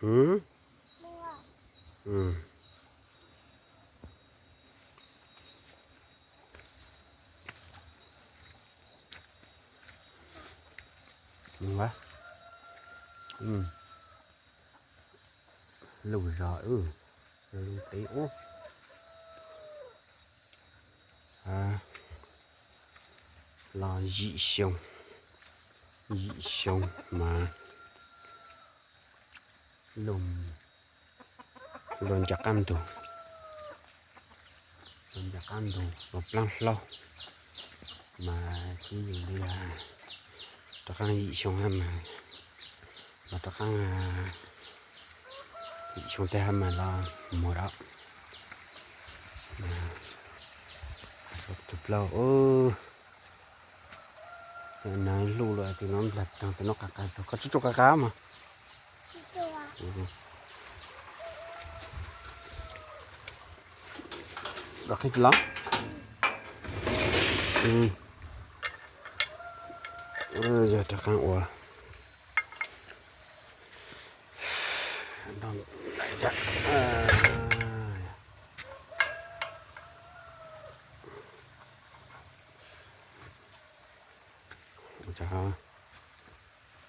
Mm. Mm. Mus a. Mm. Lug zog, lug teb ub. Los yim xyoo, yim xyoo mas lug, lug nco qab ntug, lug nco qab ntug, lug plaab hlaub mas twb yug li rov qaab yim xyoo hab mas, los rov qaab yim xyoo teg hab mas los muag dab. Tus plaub, nag hlu lug tus no nplag taag, tus no qas qas, koj tsi tsuj qas qas mas. Los qhib los. Yog rov qaab ua.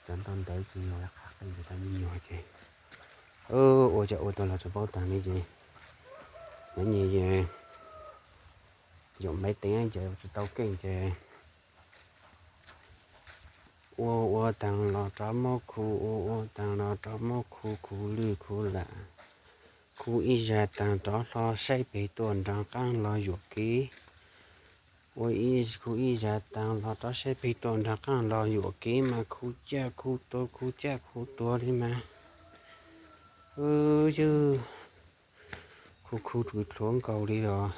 Cov ntaub ntawv tsis yog qhov qeej, cov me nyuam ces ua cas ua tau los tsis paub taag li ces, nyob nyi ces yuav maiv teev ces tsis tau keej ces ua ua taag los rov muab khu, ua ua taag los rov muab khu, khu lwj khu lam, khu ib zag taag rov hlo saib peg tuaj nraag qaab los yuam kev. Ua ib, khu ib zag taag los rov saib peg tuaj nraag qaab los yuam kev mas khu caj khu tuag, khu caj khu tuag li mas. Yog khu khu tsuj dluav nkaus li los.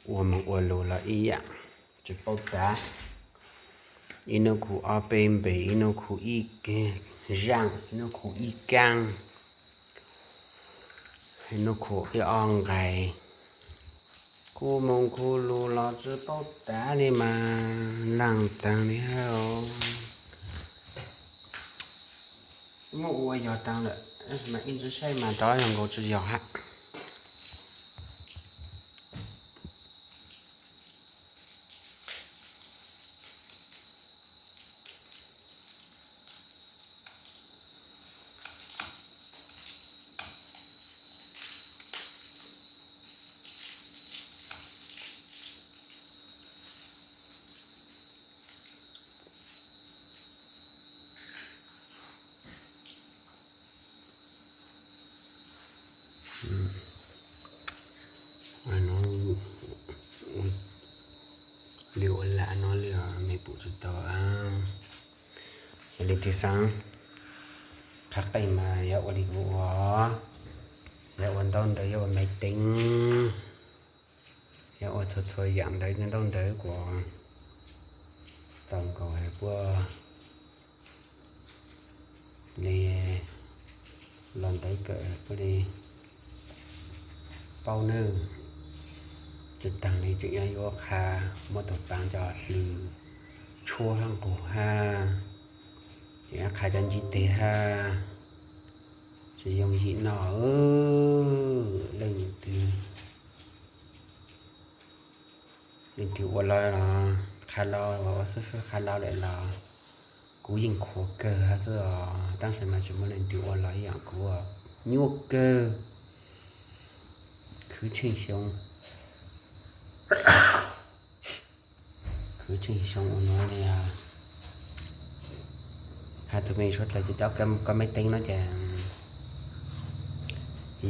Ua moog ua lug los ib yaam tsis paub tav. Ib nub khu ob peb npe, ib nub khu ib zaaj, ib nub khu ib kaab, ib nub khu ib ob nqai. Khu moog khu lug los tsis paub tav li mas laaj taag li hab. Muab ua yog taag lawm mas ib ntsis saib mas rov yog nkaus tsis yog hab. Li ua lam no li os, mej pum tsis tau. Yog li twg xaav qhab qeej mas yuav ua li kuv ua, yuav ua ntaub ntawv, yuav ua maiv teev, yuav ua txhua txhua yaam ntawd, ntaub ntawv kuas txaus nkaus puab li los ntawd kawm puab li paub nawb. Tsi taag li tseem yuav yuav qha, muab tug paav cov hlws tshuab hab nqug hab, tseem yuav qha cov ntsib teg hab, tsis yooj yim noj. Leej twg, leej twg ua los qha los, ua xwb xwb qha los lawm los kuv yeej qhuas kawg hab xwb os. Tab sis mas tsis muaj leej twg ua los ib yaam kuv, nyuaj kawg. Khwv tsheej xyoo, khwv tsheej xyoo ua nuav li. Has tus me suav dlawg cov cov koj maiv teev no ces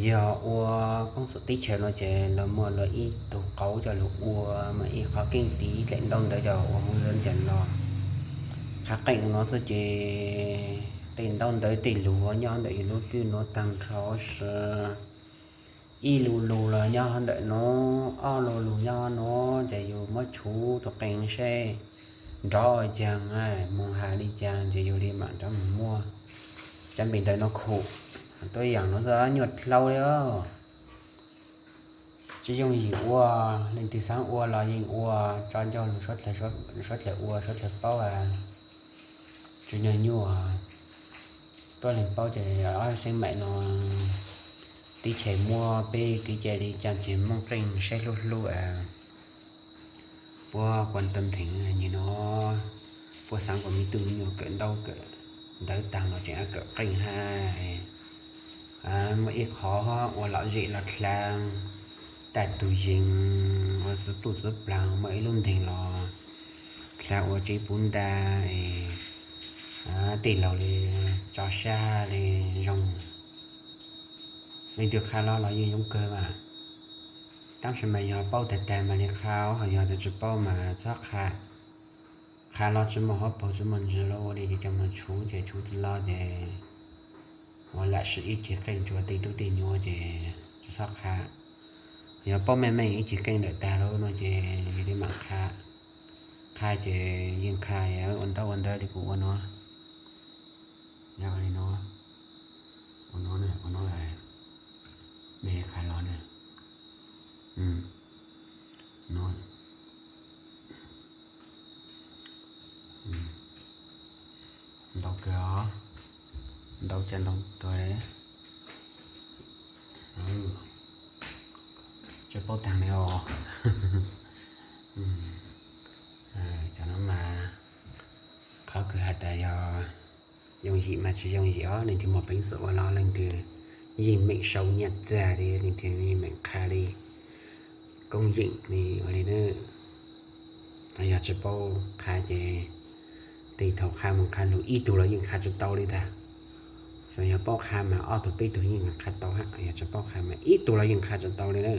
yog ua koob xwm teb chaws no ces luag muaj luag ib tug qauv coj lug ua, mas ib qhov keej tiv dlaim ntaub ntawv coj ua Hmoob Zoo Cas los. Qhab qeej ua nuav xwb ces tej ntaub ntawv tej lug nyob ntawm yus lub hlwb nuav taag nrho sw. Ib lug lug los nyob ntawm nuav, ob lug lug nyob nuav ces yus muab tshuv tus qee seb nrov ua caag, moog has li caag ces yus li mam nrov moog muab cov npe ntawv nuav khu. Tuab yaam nuav xwb nyuaj dlhau li os. Tsis yooj yim ua, leej twg xaav ua los yeej ua, tso ncauj lug suav dlawg ua suav dlawg paub. Tsis nyuaj nyuaj, tuab leeg paub ces ob xeeb maim no teb chaws muab peb kev cai li cas ces moog qeej saib hlub hlub, puab kuas tau ntheev nyem no, puab xaav kuas me tub me nyuam kawm ntaub kawm ntawv taag los tseem kawm qeej hab. Muaj ib qhov ua lom zem los dlha, tag tug yees, ua txwv pluj txwv plaag, muaj ib lub nteeg los dlha ua tsev puv nta, tej laug li tso sab li zoo. Leej twg qha los los yeej zoo kawg mas. Tab sis mas yog paub tag tag mas li qha, ho yog tsis paub mas txhob qha. Qha los tsis muaj huab paug tsis muaj ntsis los ua li ces coj mus tshuv ces tshuv tsis los ces ua lam sim ib ceg qeej tsua tej tub tej nyuam ces tsis txhob qha. Yog paub meej meej ib ceg qeej lawm tag lawm no ces yog li mam qha. Qha ces yeej qha ua ntaub ua ntawv li kuv ua no. Yog li no, ua no, ua no, mej qha los na. No, ntau kawg os, ntau caj ntau tuag. Tsis paub taag li os. Cov no mas qhov kws has tas yog yooj yim mas tsis yooj yim os, leej twg muaj peev xwm ua los leej twg yeej meem sau nyaj txag li, leej twg yeej meem qha li, koob yeem li ua li na. Yog tsis paub qha ces tej thaum qha mus qha lug ib tug los yeej qha tsis tau li ntag. Yog paub qha mas ob tug peb tug yeej qha tau hab, yog tsis paub qha mas ib tug los yeej qha tsis tau li na.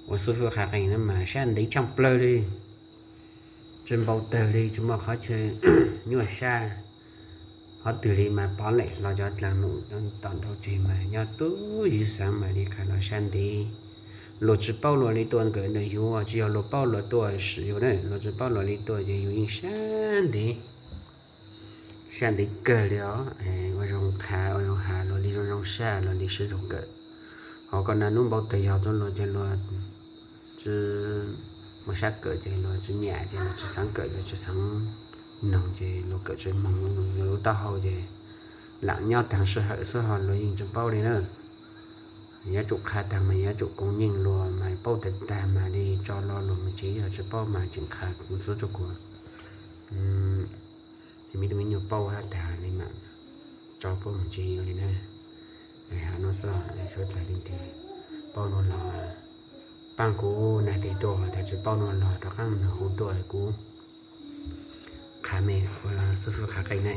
Ua xub fwb qha qeej na mas sab ntev tshaaj plawg li, tsis npau tawg li, tsis muaj qhov chaw nyuaj sab. Qhov twg li mas pov lem los cov dlaag num tom ntau tseg mas nyob tub yug xaav mas li qha los sab ntev. Luag tsis paub luag li tuaj nkawm ntawm yug, tsis yog luag paub luag tuaj sim yug na, luag tsis paub luag li tuaj ces yug yeej sab ntev, sab ntev kawg li os. Ua zoo qha ua zoo has luag li zoo zoo sab luag li sib zoo nkawm. Ho koj naj nub npau tawg yog tub luag ces luag tsis muaj sab kawm ces luag tsis nyam ces luag tsis xaav kawm, luag tsis xaav noog ces luag kawm tsis moog, lub taub hau ces lam nyob taag sij hawm xwb ho luag yeej tsis paub li na. Yuav tsum qha taag mas yuav tsum koob yeej luag mas paub tag tag mas li tso lo luag mus tsev, yog tsis paub mas tseem qha xwb rua kuv. Ces me tub me nyuam paub hab tag li mas tso puab mus tsev li na. Has no xwb, suav dlawg leej twg paub no los paab kuv nam tes tuaj, thaum tsis paub no los rov qaab nug hu tuaj kuv qha mej ua xub fwb qha qeej na.